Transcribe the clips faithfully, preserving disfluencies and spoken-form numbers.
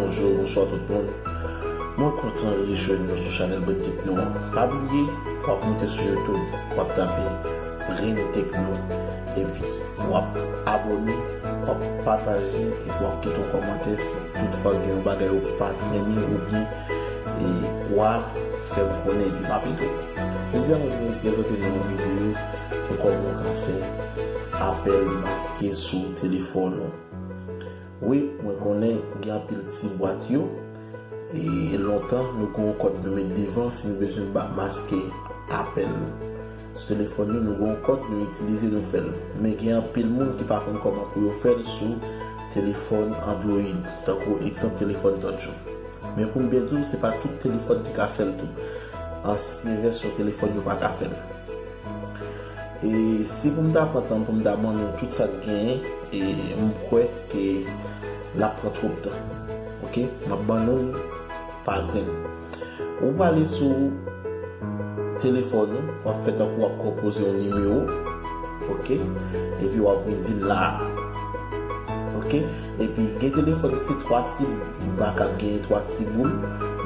Bonjou, bonswa tout moun. Mwen kontan rejwenn nou sou chanèl Brain Techno an. Pa bliye, w ap monte sou YouTube, w ap tape Brain Techno, epi w ap abòne, w ap pataje, epi w ap kite yon kòmantè si toutfwa gen yon bagay ou pa t renmen oubyen e w a fè m konnen epi m ap ede w. Jodi a, mwen vin prezante nou yon videyo sou kòman w ka fè apèl maske sou telefòn ou. Wi, mwen konnen gen anpil ti bwat yo, e lontan nou gen yon kòd nou met devan si nou bezwen ba-, maske apèl sou telefòn nou, nou gen yon kòd nou itilize, nou fè l. Men gen anpil moun ki pa konn kòman pou yo fè l sou telefòn Android, tankou egzanp telefòn touch yo. Men pou m byen di w, se pa tout telefòn ki ka fè l tou. Ansyen vèsyon telefòn yo pa ka fè l. E si pou m ta pran tan pou m ta ban nou tout sa k genyen, e m kwè ke l ap pran twòp tan. Oke? M ap ban nou l pa grenn. Ou prale sou telefòn ou, w ap fè tankou w ap konpoze yon nimewo. Oke? Epi w ap vin, vin la a. Oke? Epi gen telefòn ki se twa ti baka k genyen twa ti boul,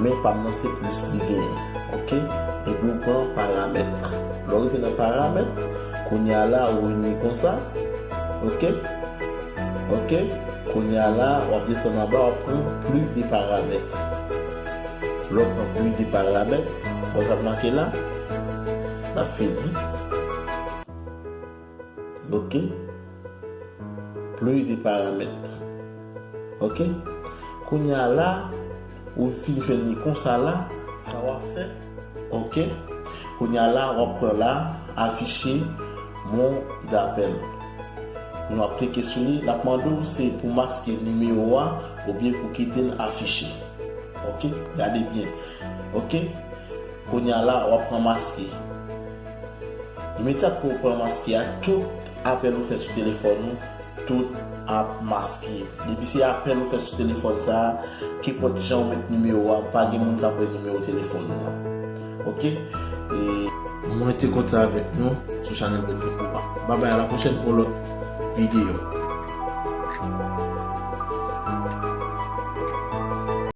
men pa m nan se plis li genyen. Oke? Epi w pran paramèt. Lè w rive nan paramèt, kounye a la ou vin li konsa. Oke? Oke? Kounye a la, w ap desann anba, w ap pran plus de paramètres. Lè w pran plus de paramètres, w ap make la, l ap fini. Oke? Plus de paramètres. Oke? Kounye a la, ou fin jwenn li konsa la, sa w ap fè. Oke? Kounye a la, w ap pran la, afficher mot d'appel. Kounye a w ap klike sou li, l ap mande w se pou maske nimewo a oubyen pou kite l afiche. Oke? Gade byen. Oke? Kounye a la, w ap pran maske. Imedyatman w pran maske a, tout apèl ou fè sou telefòn ou, tout ap maske. Depi se apèl ou fè sou telefòn sa a, kenpòt jan ou met nimewo a, pa gen moun k ap wè nimewo telefòn ou an. Oke? E mwen te kontan avèk nou sou chanèl Brain Techno a. Babay, a la pwochèn pou lòt videyo.